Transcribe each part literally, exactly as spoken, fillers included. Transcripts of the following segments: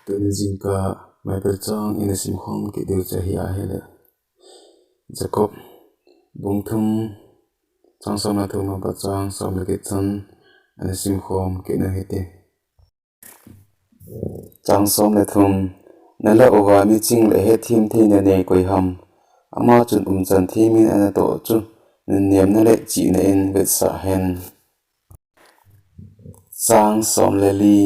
Tuni jingkah maipa chang ina simkhom kit diu chu ahi ahile, Jakob bung thum, chang som le thum apat chang som le get chan ana simkhom kit u hite. Chang som le thum. Nalah uva miching le hetthem theina nei koi ham? Ama chun umchan themin anatoh chu nunnemna le chihna in vetsah hen. Chang som le li.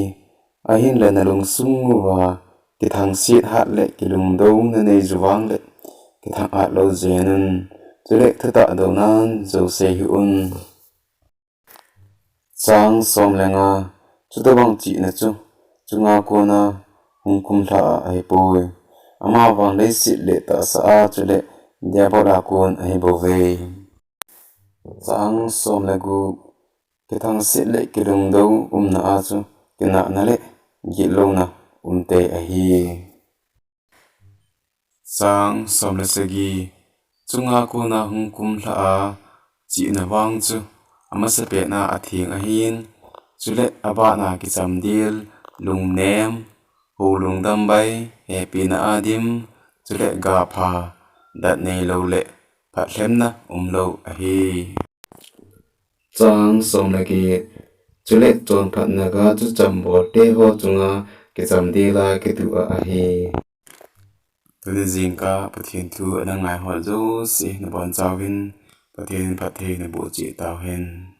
Ahinla nalungsung uva kithangset hat le kilungdou nanei u vang le kithang hat lou jeng un, chule thutah dounan jouse hih un. Chang som le nga. Chutobang chihna chu chunga kona hung kumlha a ahipoi. Amavang leiset le tahsa a chule Diabol a kon ahibouve. Chang som le gup. Kithangset le kilungdou umna a chu kinahna le gitlouna umtei ahi. Chang som le sagi. Chunga kona hung kumlha a chihna vang chu amasapena atheng ahin, chule abana kichamdel, lungnem, houlung dambai, hepina a dim, chule gapha, dat neilou le phatlhemna umlou ahi. Chang som le get. Chule chonphatna ga chu chambolte ho chunga kichamdel a kitu a ahi. Tuni jingkah Pathen thu ana ngai ho jouse nabonchauvin Pathen in phatthei naboh cheh tauhen.